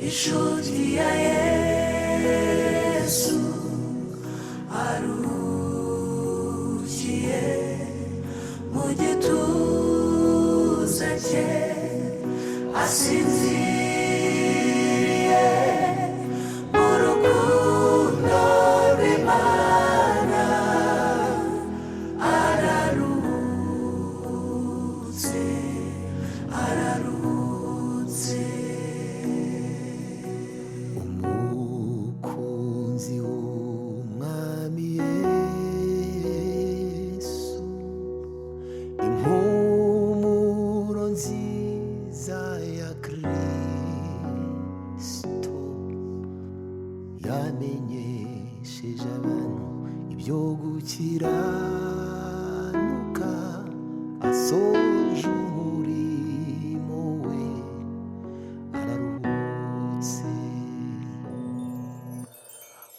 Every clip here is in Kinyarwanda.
Inshuti ya Yesu arukiye mu gituza cye, asinziriye mu rukundo rw'Imana, araruhutse, araruhutse. Umukunzi w'Umwami Yesu, impumuro nziza ya Kristo, yamenyesheje abantu ibyo gukiranuka, asoje umurimo we, araruhutse.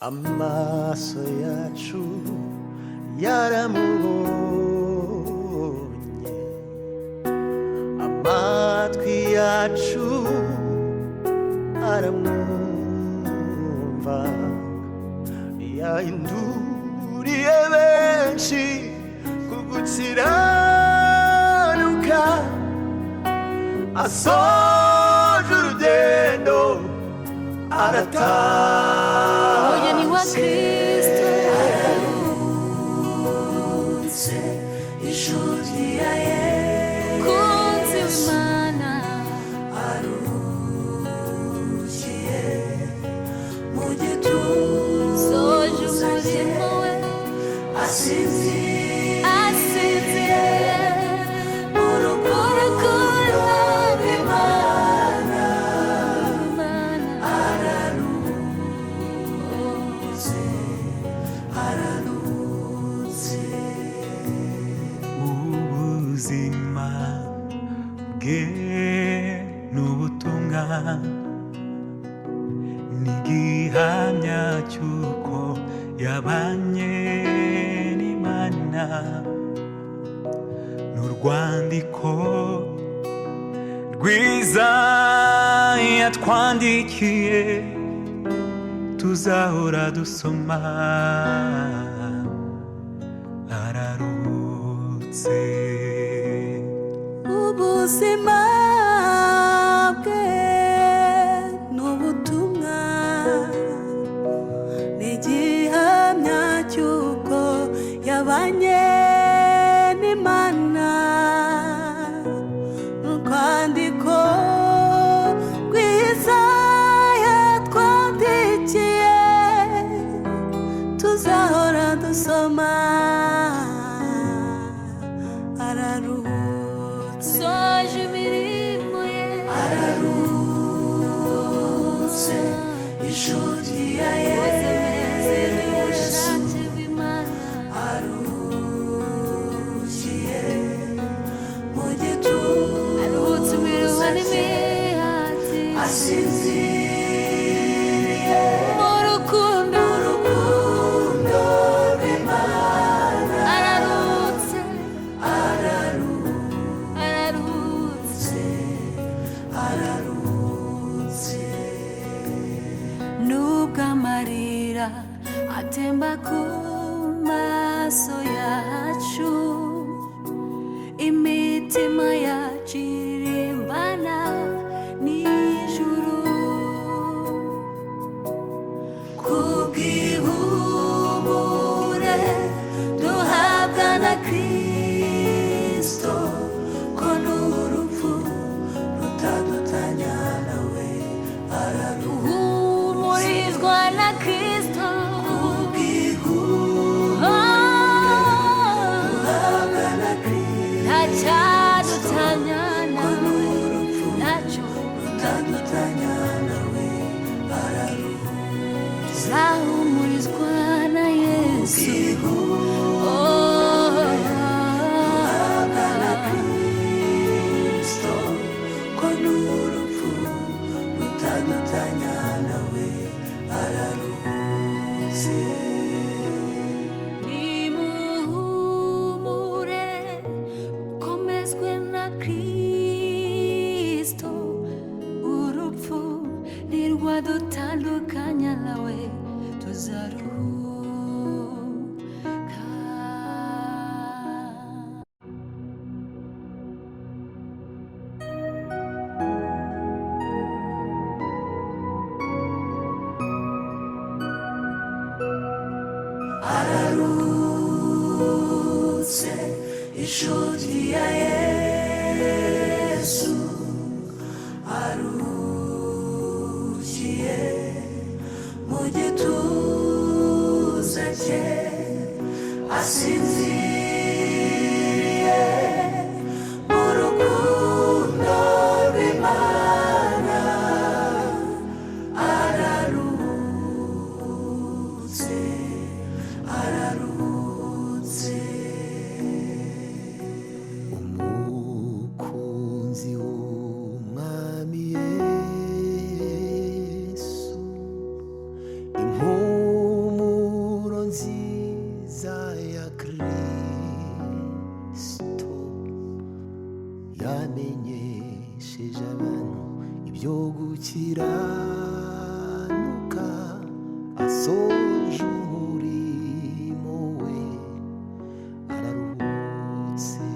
Amaso yacu yaramubonye, amatwi yacu aramwumva, yahinduriye benshi ku gukiranuka, asoje urugendo, Umugeni wa aratashye. Kristo. Aruhutse, inshuti ya Kunzi Yesu w'Imana. Aruhukiye mu gituza Soje cye, umurimo we, asinziriye asinziriye mu rukundo rw'Imana, Imana. Araruhutse, araruhutse. Ubuzima bwe n'ubutumwa ni igihamya cy'uko yabanye n'Imana, n'urwandiko rwiza yatwandikiye tuzahora dusoma, araruhutse. Ubuzima bwe n'ubutumwa ni igihamya cy'uko yabanye n'Imana, urwandiko rwiza yatwandikiye tuzahora dusoma, araruhutse. Soje imirimo ye, Araruhutse, inshuti ya Koze meze Yesu n'ubushake bw'Imana. Aruhukiye mu gituza Aruhutse imiruho cye, n'imihati, asinziriye mu rukundo urukundo rw'Imana, araruhutse, araruhutse, araruhutse. Araruhutse. Nubwo amarira atemba ku maso yacu, imitima yacu irimbana n'ijuru. Kubw'ihumure duhabwa na Kristo, ko n'urupfu rutadutanya nawe, araruhutse. Uhumurizwa na Kristo. Kubw'ihumure Oh, duhabwa na Kristo, ntacyadutanya ko nawe, n'urupfu ntacyo rutadutanya nawe, araruhutse. Tuzahumurizwa na Yesu. Kubw'ihumure Oh, duhabwa na Kristo, ko n'urupfu rutadutanya nawe, araruhutse. Nimuhumure, mukomeze. Ntawadutandukanya nawe, tuzaruhuka. Ararutse inshuti ya Yesu, arukiye mu gituza cye, asinziriye mu rukundo rw'Imana. Ararutse, ararutse. Umukunzi w'umwami Yesu, impumuro nziza ya Kristo, yamenyesheje abantu ibyo gukiranuka, asoje umurimo we, araruhutse.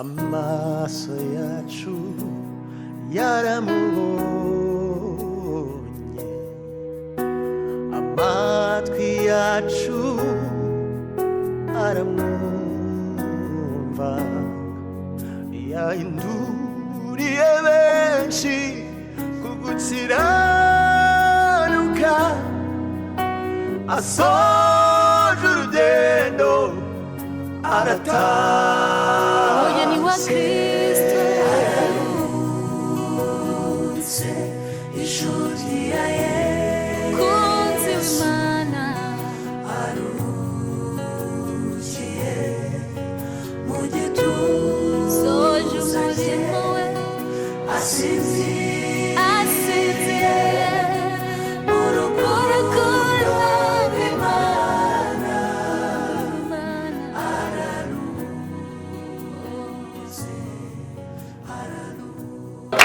Amaso yacu yaramubonye, amatwi yacu aramwumva, yahinduriye benshi ku gukiranuka, asoje urugendo Umugeni wa aratashye. Kristo. Ararutse inshuti ya Yesu, Kunzi w'Imana. Arukiye mu gituza Soje cye, umurimo we, asinziriye asinziriye mu rukundo rw'Imana. Imana. Ararutse, ararutse.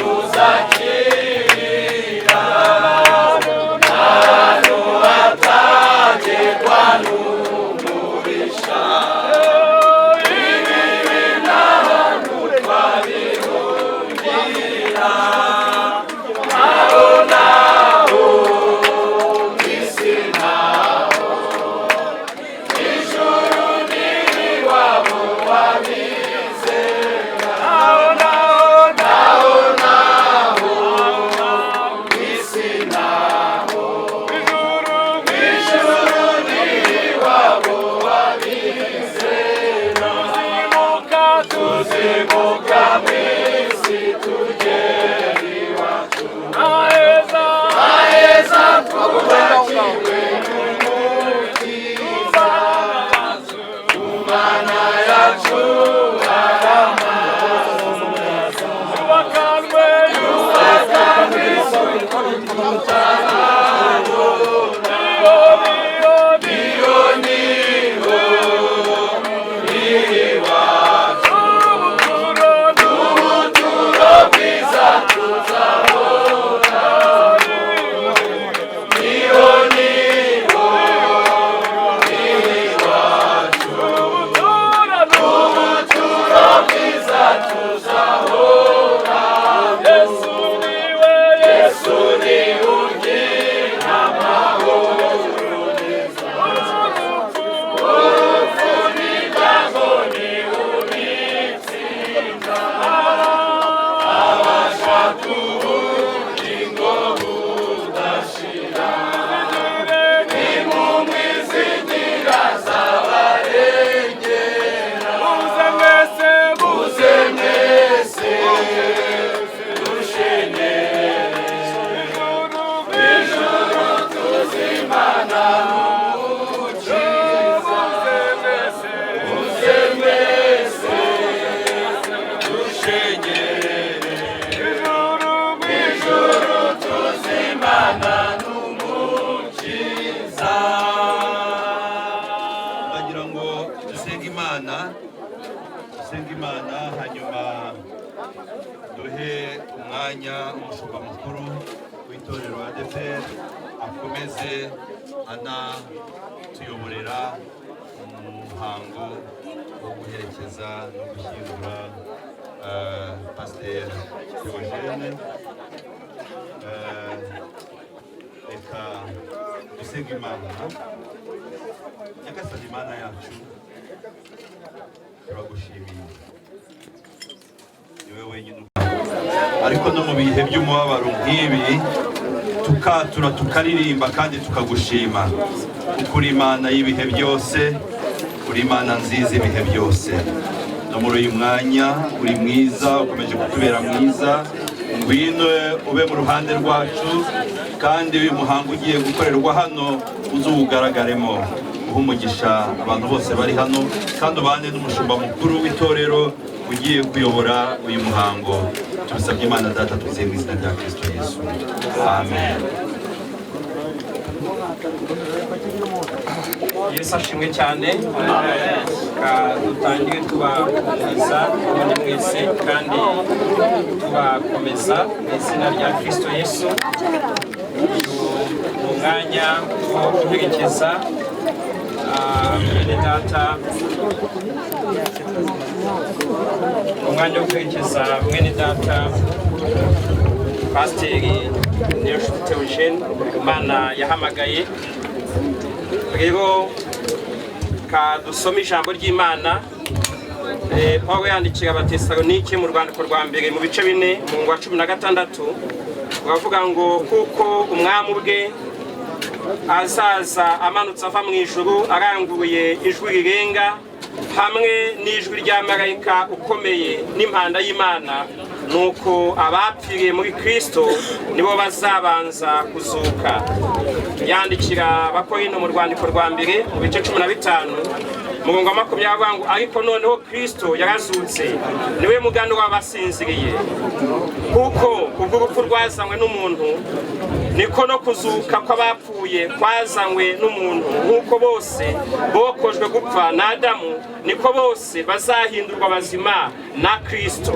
Umwanya umushumba mukuru w'itorero ADEPR akomeze anatuyoborera mu muhango wo guherekeza no gushyingura Pasiteri Theogene. Reka dusenge Imana. Nyagasani Imana yacu, turagushimiye, niwe wenyine, ariko no mu bihe by'umubabaro nk'ibi tukatura, tukaririmba kandi tukagushima, kuko uri Imana y'ibihe byose, uri Imana nziza ibihe byose. No muri uyu mwanya uri mwiza, ukomeje kutubera mwiza. Ngwino ube mu ruhande rwacu, kandi uyu muhango ugiye gukorerwa hano uzuwugaragaremo, uha umugisha abantu bose bari hano, kandi ubane n'umushumba mukuru w'itorero ugiye kuyobora uyu muhango. Tubisabye Imana Data, twizeye mu izina rya Kristo Yesu, amen. Yesu ashimwe cyane. Reka dutangire tubahumuriza ubundi mwese kandi tubakomeza mu izina rya Kristo Yesu. Uyu ni umwanya wo guherekeza mwene data, umwanya wo guherekeza mwene data Pasiteri Niyonshuti Theogene Imana yahamagaye. Rero ka dusome ijambo ry'Imana. Pawulo yandikira Abatesalonike mu rwandiko rwa mbere mu bice 4 mu wa 16, uravuga ngo kuko umwami ubwe azaza amanutse ava mu ijuru aranguruye ijwi rirenga hamwe n'ijwi rya marayika ukomeye n'impanda y'Imana, nuko abapfiriye muri Kristo nibo bazabanza kuzuka. Yandikira Abakorinto mu rwandiko rwa mbere mu bice 15 murongo wa 20, avuga ngo ariko noneho Kristo yarazutse, niwe mugani w'abasinziriye, kuko ubwo urupfu rwazanywe n'umuntu niko no kuzuka kw'abapfuye kwazanywe n'umuntu. Nk'uko bose bokojwe gupfa na Adamu, niko bose bazahindurwa bazima na Kristo.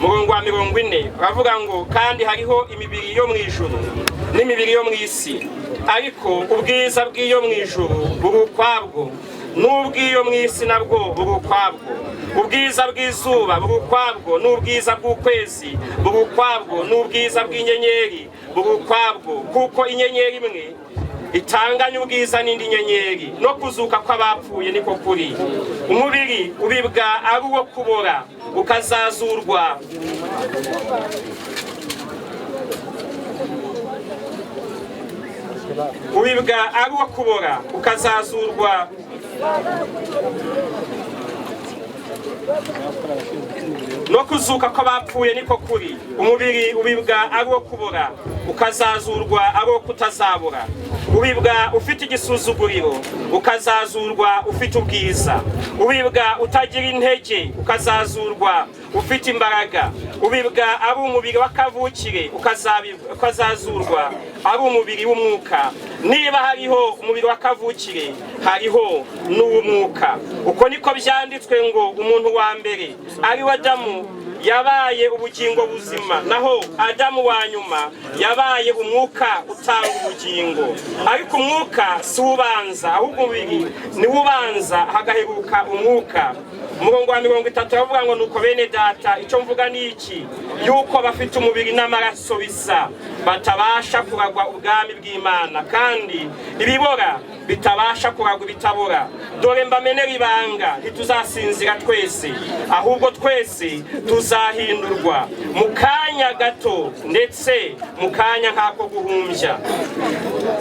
Murongo wa 40 uravuga ngo kandi hariho imibiri yo mu ijuru n'imibiri yo mu isi, ariko ubwiza bw'iyo mu ijuru buri ukwabwo, n'ubw'iyo mu isi nabwo buri ukwabwo. Ubwiza bw'izuba buri ukwabwo, n'ubwiza bw'ukwezi buri ukwabwo, n'ubwiza bw'inyenyeri buri ukwabwo, kuko inyenyeri imwe itanganya ubwiza n'indi nyenyeri. No kuzuka kw'abapfuye niko kuri. Umubiri ubibwa ari uwo kubora, ukazazurwa ubibwa ari uwo kubora, ukazazurwa no kuzuka kw'abapfuye niko kuri. Umubiri ubibwa ari uwo kubora, ukazazurwa ari uwo kutazabora. Ubibwa ufite igisuzuguriro, ukazazurwa ufite ubwiza. Ubibwa utagira intege, ukazazurwa ufite imbaraga. Ubibwa ari umubiri w'akavukire, ukazazurwa ari umubiri w'umwuka. Niba hariho umubiri w'akavukire, hariho n'uw'umwuka. Uko niko byanditswe ngo umuntu wa mbere ari we Adamu yabaye ubugingo buzima, naho Adamu wa nyuma yabaye umwuka utanga ubugingo. Ariko umwuka si ubanza, ahubwo umubiri ni ubanza, hagaheruka umwuka. Umurongo wa 30 aravuga ngo nuko bene data, icyo mvuga ni iki, yuko bafite umubiri n'amaraso bisa batabasha kuragwa ubwami bw'Imana, kandi ibibora bitabasha kuragwa ibitabora. Dore mbamenera ibanga, ntituzasinzira twese, ahubwo twese tuzahindurwa mu kanya gato, ndetse mu kanya nk'ako guhumbya.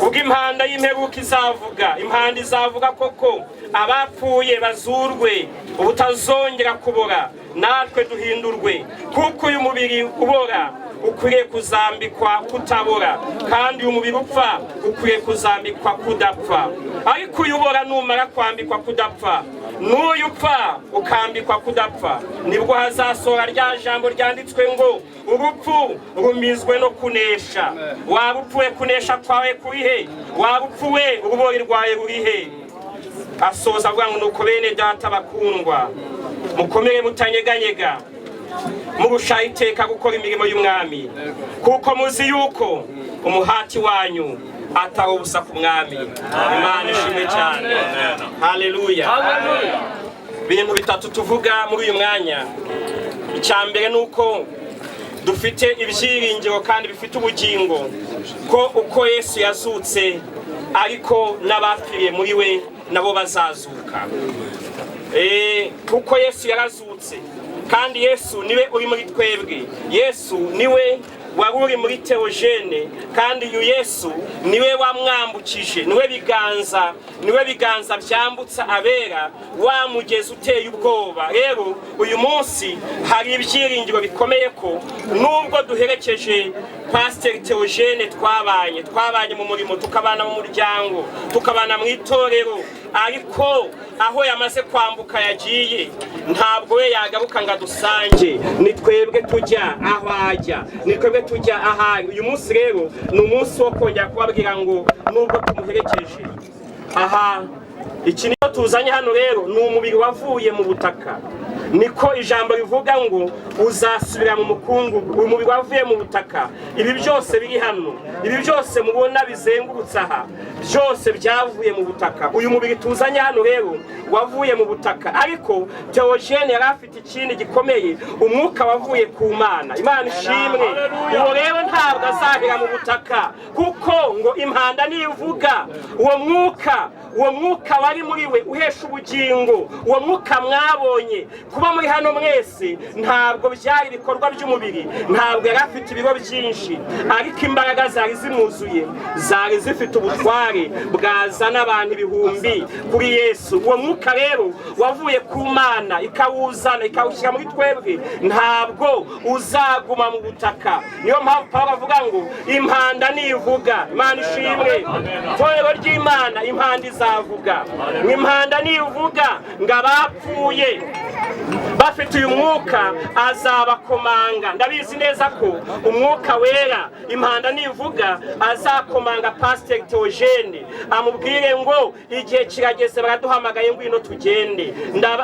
Ubwo impanda y'imperuka izavuga, impanda izavuga koko, abapfuye bazurwe ubutazongera kubora, natwe duhindurwe. Kuko uyu mubiri ubora ukwiriye kuzambikwa kutabora, kandi uyu mubiri upfa ukwiriye kuzambikwa kudapfa. Ariko uyu ubora numara kwambikwa kudapfa, n'uyu upfa ukambikwa kudapfa, nibwo hazasohora rya jambo ryanditswe ngo urupfu rumizwe no kunesha. Waba upfuye, kunesha kwawe kurihe? Waba upfuwe, urubori rwawe rurihe? Asoza avuga ngo nuko bene data bakundwa, mukomere mutanyeganyega, Murushaho iteka gukora imirimo y'umwami, kuko muzi yuko umuhati wanyu atari ubusa ku mwami. Imana ishimwe cyane. Haleluya. Ibintu bitatu tuvuga muri uyu mwanya. Icya mbere ni uko dufite ibyiringiro kandi bifite ubugingo ko uko Yesu yazutse ariko n'abapfiriye muri we nabo bazazuka. Kuko Yesu yarazutse, kandi Yesu niwe uri muri twebwe. Yesu niwe wari uri muri Theogene, kandi uyu Yesu niwe wamwambukije, niwe biganza byambutsa abera wa mugezi uteye ubwoba. Rero uyu munsi hari ibyiringiro bikomeye ko nubwo duherekeje Pasiteri Theogene, twabanye mu murimo, tukabana mu muryango, tukabana mu itorero, ariko aho yamaze kwambuka yagiye ntabwo we yagaruka ngo adusange. Ni twebwe tujya aho ajya, ni twebwe tujya ahari. Uyu munsi rero ni umunsi wo kongera kubabwira ngo nubwo tumuherekeje aha, iki niyo tuzanye hano rero ni umubiri wavuye mu butaka. Niko ijambo rivuga ngo uzasubira mu mukungugu. Umubiri wavuye mu butaka, ibi byose biri hano, ibi byose mubona bizengurutse aha, byose byavuye mu butaka. Uyu mubiri tuzanye hano rero wavuye mu butaka, ariko Theogene yari afite ikindi gikomeye, umwuka wavuye ku Mana. Imana ishimwe. Uwo rero ntabwo azahera mu butaka, kuko ngo impanda nivuga, uwo mwuka wari muri we uhesha ubugingo, uwo mwuka mwabonye kuba muri hano mwese, ntabwo byari ibikorwa by'umubiri, ntabwo yari afite ibiro byinshi, ariko imbaraga zari zimwuzuye, zari zifite ubutware bwazana abantu ibihumbi kuri Yesu. Uwo mwuka rero wavuye ku Mana ikawuzana ikawushyira muri twebwe, ntabwo uzaguma mu butaka. Niyo mpamvu Pawulo avuga ngo impanda nivuga. Imana ishimwe. Itorero ry'Imana, impanda izavuga. Impanda nivuga ngo abapfuye bafite uyu mwuka azabakomanga. Ndabizi neza ko umwuka wera impanda nivuga azakomanga Pasiteri Theogene, amubwire ngo igihe kirageze, baraduhamagaye, ngwino tugende.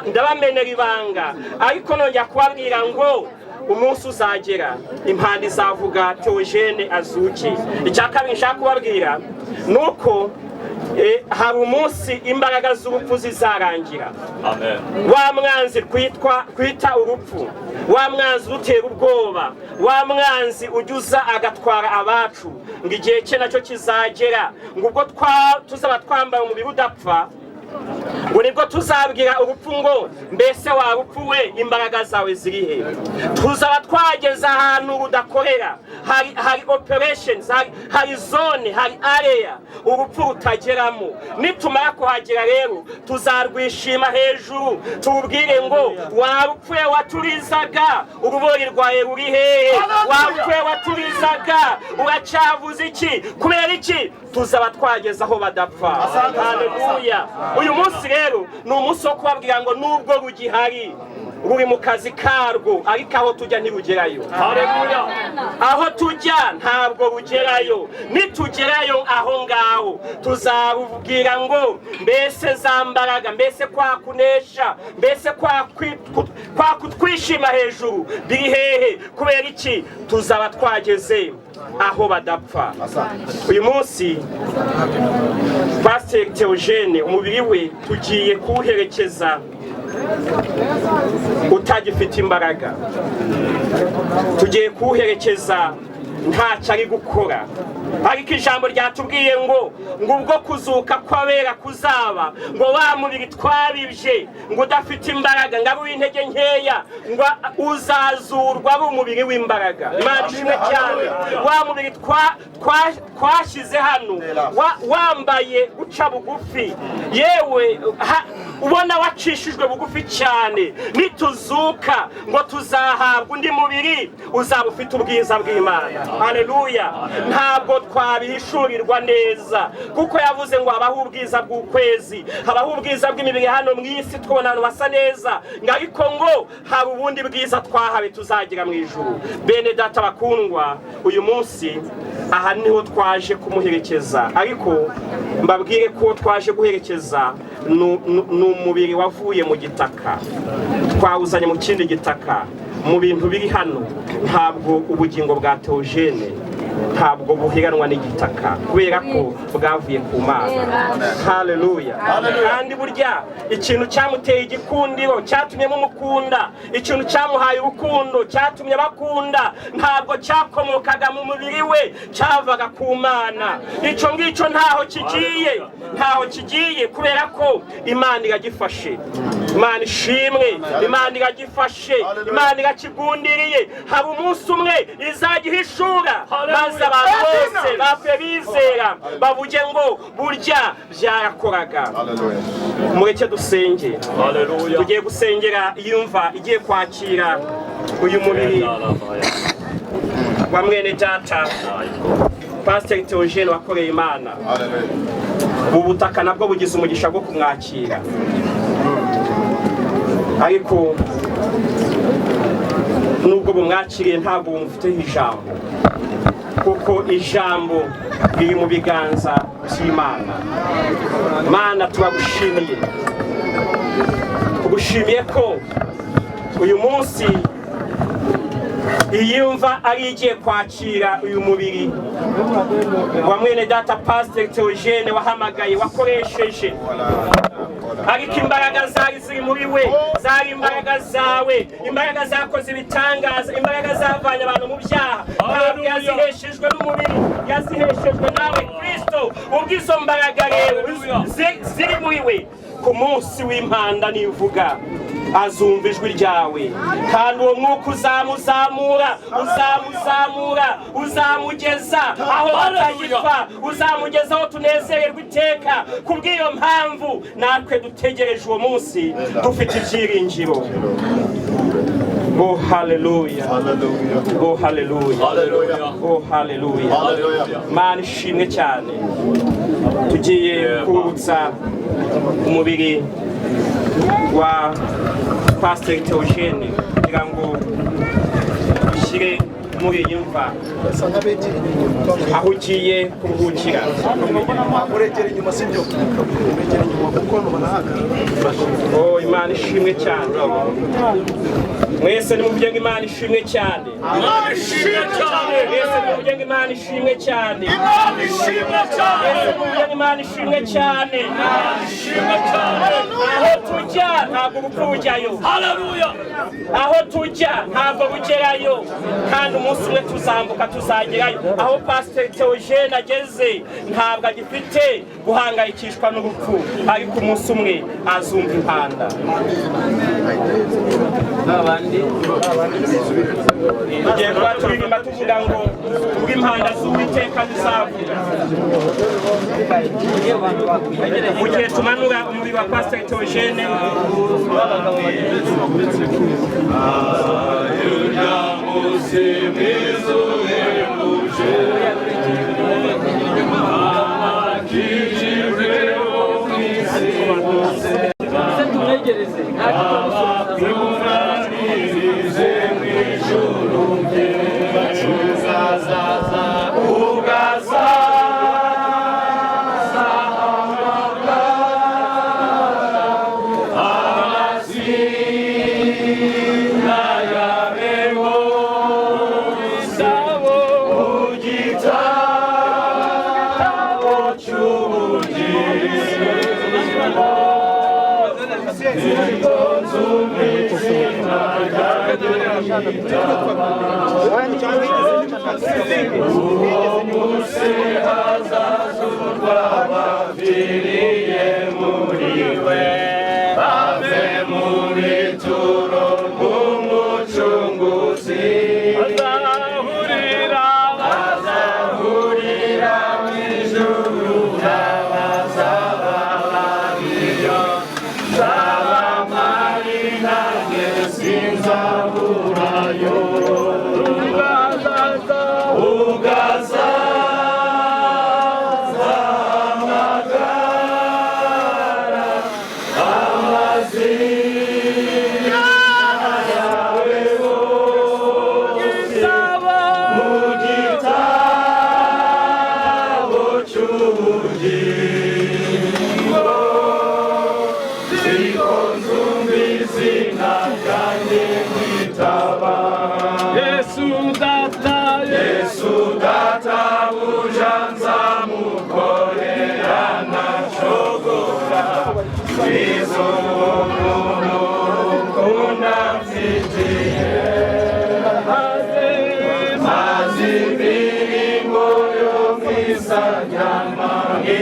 Ndabamenera ibanga, ariko nongera kubabwira ngo umunsi uzagera impanda izavuga, Theogene azuke. Icya kabiri nshaka kubabwira ni uko hari umunsi imbaraga z'urupfu zizarangira. Wa mwanzi kwita urupfu, wa mwanzi udutera ubwoba, wa mwanzi ujya agatwara abacu, ngo igihe cye nacyo kizagera, ngo ubwo tuzaba twambaye umubiri udapfa, ngo nibwo tuzabwira urupfu ngo mbese wa rupfu we, imbaraga zawe ziri he? Tuzaba twageze ahantu rudakorera, hari operations, hari zone, hari area urupfu rutageramo. Nitumara kuhagera rero tuzarwishima hejuru, tubwire ngo wa rupfu we waturizaga, urubori rwawe ruri hehe? Wa rupfu we waturizaga, uracyavuze iki? Kubera iki? Tuzaba twageze aho badapfa. Haleluya. Uyu munsi rero ni umunsi wo kubabwira ngo nubwo rugihari ruri mu kazi karwo, ariko aho tujya ntirugerayo. Aho tujya ntabwo rugerayo. Nitugerayo aho ngaho tuzarubwira ngo mbese za mbaraga, mbese kwa kunesha, mbese kwa kutwishima hejuru biri hehe? Kubera iki? Tuzaba twageze aho badapfa. Uyu munsi Pasiteri Theogene umubiri we tugiye kuwuherekeza utagifite imbaraga, tugiye kuwuherekeza ntacyo ari gukora, ariko ijambo ryatubwiye ngo ubwo kuzuka kw'abera kuzaba, ngo wa mubiri twabibye ngo udafite imbaraga, ngo abe uw'intege nkeya, ngo uzazurwa ari umubiri w'imbaraga. Imana ishimwe cyane. Wa mubiri twashyize hano wambaye guca bugufi, yewe ubona wacishijwe bugufi cyane, nituzuka ngo tuzahabwa undi mubiri uzaba ufite ubwiza bw'Imana. Haleluya. Ntabwo twabihishurirwa neza, kuko yavuze ngo habaho ubwiza bw'ukwezi, habaho ubwiza bw'imibiri hano mu isi, twabona ahantu basa neza, ngo ariko ngo hari ubundi bwiza twahawe tuzagira mu ijuru. Bene data bakundwa, uyu munsi aha niho twaje kumuherekeza, ariko mbabwire ko twaje guherekeza ni umubiri wavuye mu gitaka, twawuzanye mu kindi gitaka. Mu bintu biri hano, ntabwo ubugingo bwa Theogene ntabwo buhiganwa n'igitaka, kubera ko bwavuye ku Mana. Haleluya! Kandi burya ikintu cyamuteye igikundiro, cyatumye mumukunda, ikintu cyamuhaye urukundo, cyatumye bakunda, ntabwo cyakomokaga mu mubiri we, cyavaga ku Mana. Icyo ngicyo ntaho kigiye, ntaho kigiye, kubera ko Imana iragifashe. Imana ishimwe! Imana iragifashe, Imana irakigundiriye. Haba umunsi umwe izajya ihishura, maze abantu bose bapfuye bizera bavuge ngo burya byarakoraga. Mureke dusenge. Tugiye gusengera iyumva igiye kwakira uyu mubiri wa mwene data Pasiteri Theogene wakoreye Imana. Ubu butaka nabwo bugize umugisha bwo kumwakira, ariko nubwo bumwakiriye ntabwo bumufiteho ijambo, kuko ijambo riri mu biganza by'Imana. Mana, turagushimiye, tugushimiye ko uyu munsi iyi mva ari igiye kwakira uyu mubiri wa mwene data Pasiteri Theogene wahamagaye, wakoresheje, ariko imbaraga zari ziri muri we zari imbaraga zawe, imbaraga zakoze ibitangaza, imbaraga zavanye abantu mu byaha. Ntabwo yaziheshejwe n'umubiri, yaziheshejwe nawe Kristo. Ubwo izo mbaraga rero ziri muri we, ku munsi w'impanda nivuga azumva ijwi ryawe, kandi uwo mwuka uzamuzamura, uzamuzamura, uzamugeza aho batagipfa, uzamugeza aho tunezererwa iteka. Kubw'iyo mpamvu natwe dutegereje uwo munsi dufite ibyiringiro. Oh haleluya! Oh haleluya! Oh haleluya! Mana ishimwe cyane. Tugiye kurutsa umubiri wa Pasiteri Theogene kugira ngo ushyire muri iyi mva aho ugiye kuruhukira. Uregera inyuma, sibyo? Uregera inyuma kuko hano barahagarara. Oh, Imana ishimwe cyane! Mwese nimuvuge ngo Imana ishimwe cyane. Imana ishimwe cyane. Mwese nimuvuge ngo Imana ishimwe cyane. Imana ishimwe cyane. Mwese nimuvuge ngo Imana ishimwe cyane. Imana ishimwe cyane. Aho tujya ntabwo urupfu rujyayo. Haleluya. Aho tujya ntabwo rugerayo, kandi umunsi umwe tuzambuka tuzagerayo. Aho Pasiteri Theogene ageze ntabwo agifite guhangayikishwa n'urupfu, ariko umunsi umwe azumva impanda. Tugiye kuba turirimba tuvuga ngo ubwo impanda z'Uwiteka zizavuga, mu gihe tumanura umubiri wa Pasiteri Theogene.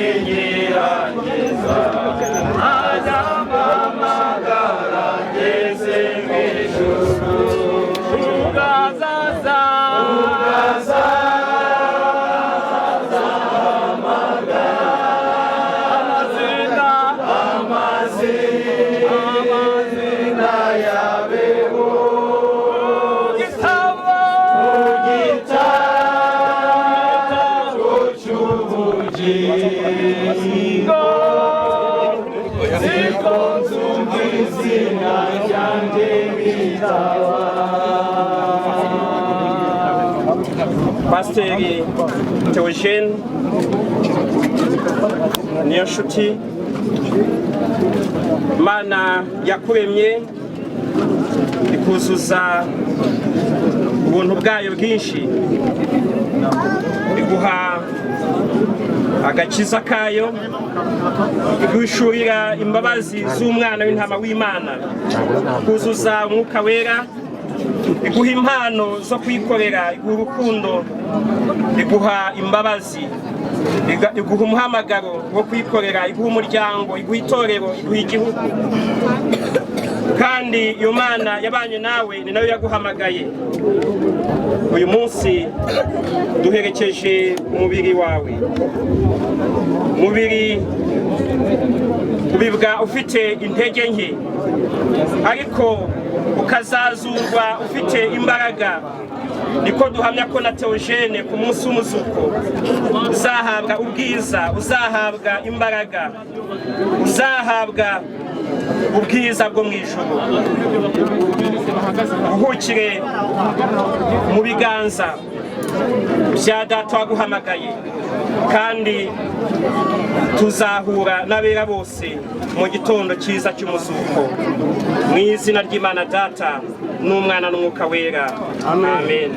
Ninyirangiza azampamagara ngeze mu ijuru. Ugazaza, ugazampamagara amazina, amazina, amazina yabeho gitabo, mu gitabo cy'ubugingo, niko nzumva izina ryanjye bitaba. Pasiteri Theogene Niyonshuti, Imana yakuremye ikuzuza ubuntu bwayo bwinshi, iguha agakiza kayo, iguhishurira imbabazi z'umwana w'intama w'Imana, kuzuza umwuka wera, iguha impano zo kuyikorera, iguha urukundo, iguha imbabazi, iguha umuhamagaro wo kuyikorera, iguha umuryango, iguha itorero, iguha igihugu. Kandi iyo Mana yabanye nawe ni nayo yaguhamagaye. Uyu munsi duherekeje umubiri wawe, umubiri ubibwa ufite intege nke, ariko ukazazurwa ufite imbaraga. Niko duhamya ko na Theogene ku munsi w'umuzuko uzahabwa ubwiza, uzahabwa imbaraga, uzahabwa ubwiza bwo mu ijuru. Uhukire mu biganza bya Data waguhamagaye, kandi tuzahura n'abera bose mu gitondo cyiza cy'umuzuko. Mu izina ry'Imana Data n'Umwana n'Umwuka Wera, amen.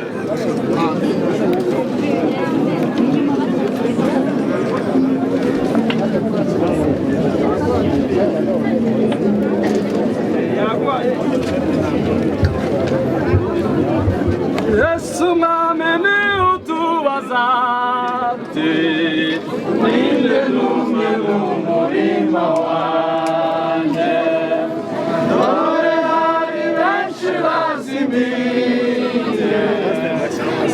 Yesu mwami ni utubaza ati ninde n'umwe mu murima wanjye, dore hari benshi bazimiye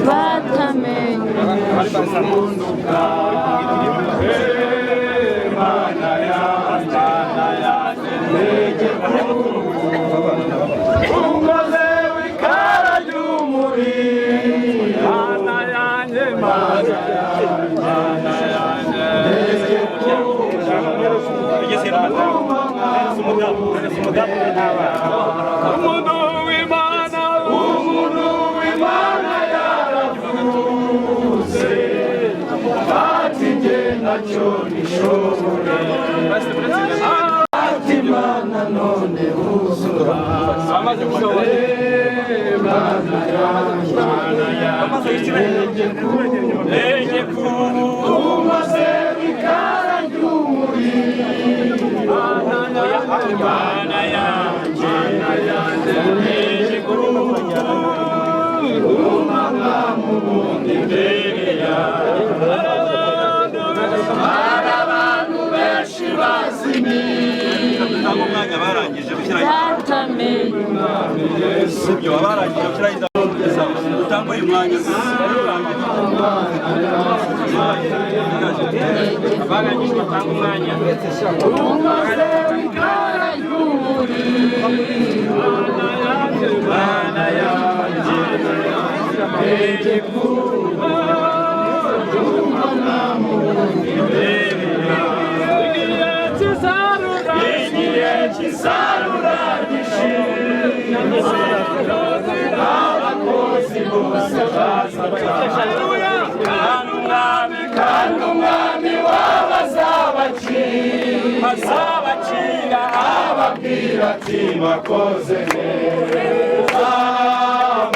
batamenye ubuntu bwawe. Mana yanjye, Mana yanjye, ntege unkoze w'ikara ry'umuriro. Mana yanjye, Mana yanjye, Mana yanjye, ntege umuntu w'Imana, umuntu w'Imana yaravuze ati jye ntacyo nishoboye, ati Mana none wuzura, Mana yanjye, Mana yanjye, ntege umaze w'ikara ry'umuriro. Mana yanjye, Mana yanjye, Mana yanjye, ntege umama mu bundi imbere yawe. Hari abantu benshi bazimiye Umwanya barangije gushyiraho batamenye ibyo barangije gushyiraho utanga uyu mwanya. Abarangije batanga umwanya. Umaze w'ikara ry'umuriro. Mana yanjye, ntege igihe cy'isarura gishize, abakozi bose bazataha. Kandi umwami, kandi umwami w'abazabacira, azabacira, ababwira ati bakoze neza.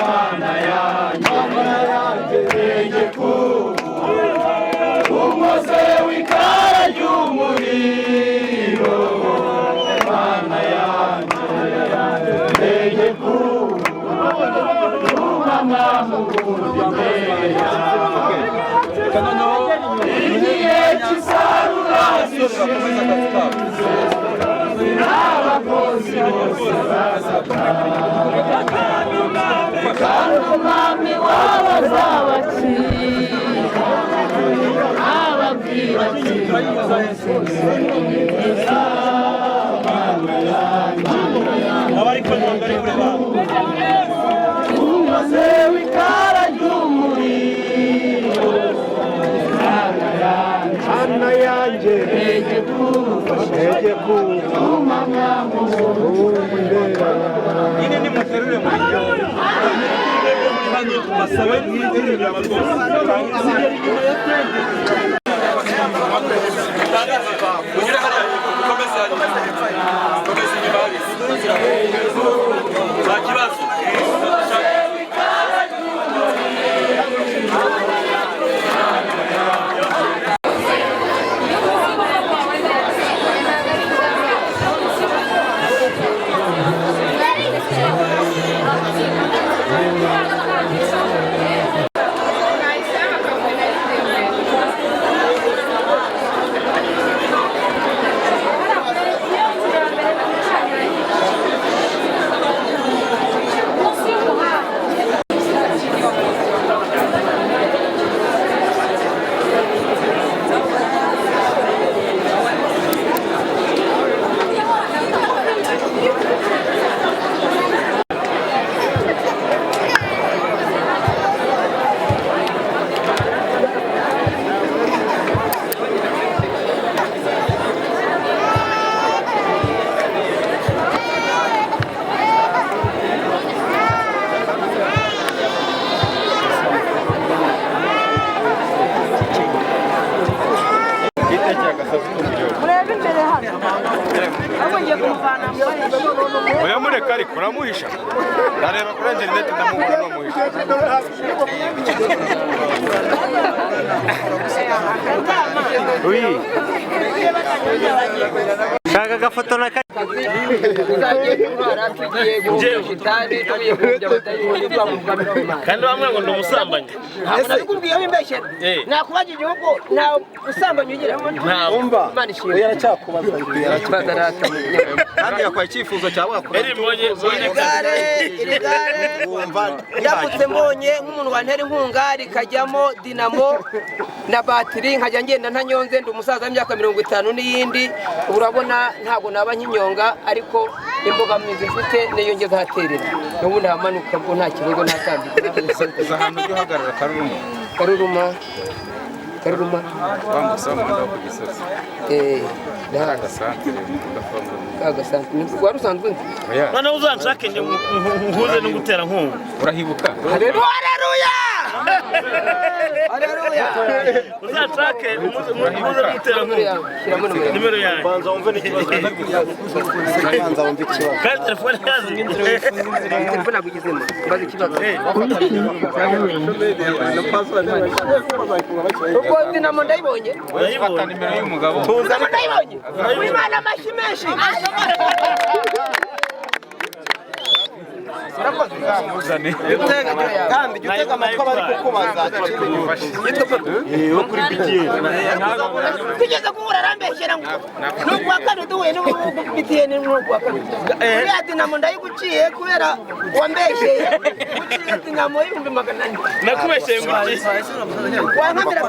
Mana yanjye, Mana yanjye, ntege umaze w'ikara ry'umuriro. Mana yanjye, ntege umama mu bundi imbere yawe. Igihe cy'isarura Abakozi bakomeza akazi kabo. N'abakozi bose bazataha, kandi umwami wabo azabacika, ababwira ati neza Mana yanjye. Umaze w'ikara ry'umuriro, Mana yanjye, Mana yanjye, ntege kumfasha, ntege kumfasha, Nyine nimuterure muri hano basabe mwiterure rwose. Munyure hariya, mukomeze hariya. Mukomeze inyuma hariya. Nta kibazo. Murebe imbere hano. Ahubwo ngiye kumuvana mu Oya mureka ariko uramuhisha. Ndareba kuri interineti ndamubona numuhisha. Oui. Shaka agafoto na Kandi bamwe ngo ndi umusambanyi. Ntabwo nabikubwiyeho imbeshyero. Nakubaza igihugu nta usambanyi ugira. Ntabwo. Imana ishimwe. Oya aracyakubaza. Kandi yakwaye icyifuzo cyawe wakora. Igare, iri gare ndamutse mbonye nk'umuntu wantera inkunga rikajyamo dinamo na batiri nkajya ngenda ntanyonze, ndi umusaza w'imyaka 50 n'iyindi, urabona ntabwo naba nkinyonga, ariko imbogamizi mfite niyo ngeze ahaterera n'ubu ndahamanuka ubwo nta kibazo ntatambika. Uza ahantu ujya uhagarara Karuruma. Karuruma, Karuruma. Wambutse umuhanda wo ku Gisozi. Ndahazi. Agasantere udafungura. Agasantere wari usanzwe unzi? Oya. Noneho uzanshake njye nkuze n'umuterankunga. Urahibuka? Haleluya! Haleluya! Uzanshake nkuze n'umuterankunga. Nimero yanjye. Banza wumve n'ikibazo. Banza wumve ikibazo. Kandi telefone yazi. Telefone ntabwo igezemo. Mbaza ikibazo. Ubwo dinamo ndayibonye. Fata nimero y'umugabo. Dinamo ndayibonye. Wimana amashyi menshi. Uzamuzane. Kandi jya utega amatwi abari kukubaza. Wo kuri BTN. Tugeze guhura arambeshyera ngo n'ubwa kabiri duhuye n'ubu BTN n'ubwa kabiri. Uriya dinamo ndayiguciye kubera wambeshyeye. Uciye dinamo y'400,000. Nakubeshyeye ngo iki? Wankamira.